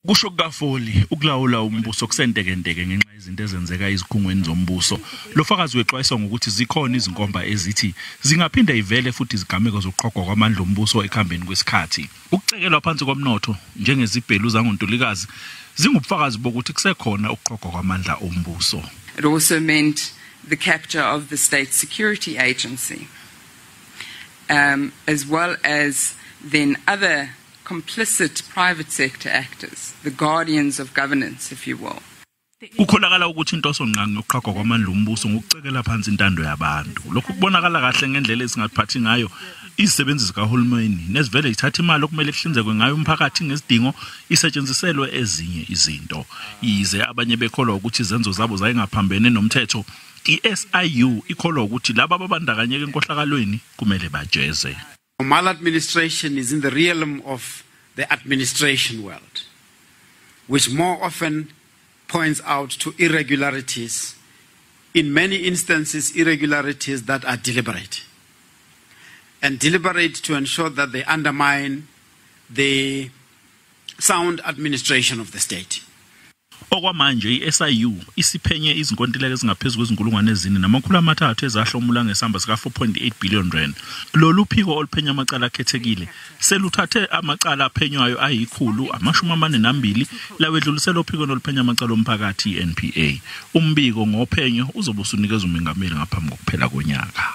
Kusho kukaFoli, ukulawula umbuso kusentekenteke ngenxa yezinto ezenzeka ezikhungweni zombuso. Lo fakazi wexwayiswa ngokuthi zikhona izinkomba ezithi zingaphinda ivele futhi izigameko zokuqhogwa kwamandla ombuso ekuhambeni kwesikhathi. Ukucekelwa phansi komnotho njengezibhelu zangoNtulikazi zingubufakazi bokuthi kusekhona ukuqhogwa kwamandla ombuso. It also meant the capture of the State Security Agency, as well as then other complicit private sector actors, the guardians of governance, if you will. Kukholakala ukuthi inhlosongqangi yokuqhagwa kwamandla ombuso ngokucekela phansi intando yabantu. Lokhu kubonakala kahle ngendlela esingaphathi ngayo izisebenzi zikahulumeni nezivele zithatha imali okumele kuhlinzekwe ngayo umphakathi ngezidingo isetshenziselwe ezinye izinto. Yize abanye bekholwa ukuthi izenzo zabo zayingaphambene nomthetho, i-SIU ikholwa ukuthi laba ababandakanyeka enkohlakalweni kumele bajeze. Maladministration is in the realm of the administration world, which more often points out to irregularities, in many instances irregularities that are deliberate, and deliberate to ensure that they undermine the sound administration of the state. Okwamanje i-SIU isiphenye izinkontileka ezingaphezu kwezinkulungwane 4 300 ezahlomula ngesamba sika 4.8 billion rand. Lolu phiko oluphenya amacala akhethekile seluthathe amacala aphenywayo ayi-142 lawedlulisela ophikweni oluphenya amacala omphakathi i-NPA. Umbiko ngophenyo uzobe usunikezwa umengameli ngaphambi kokuphela konyaka.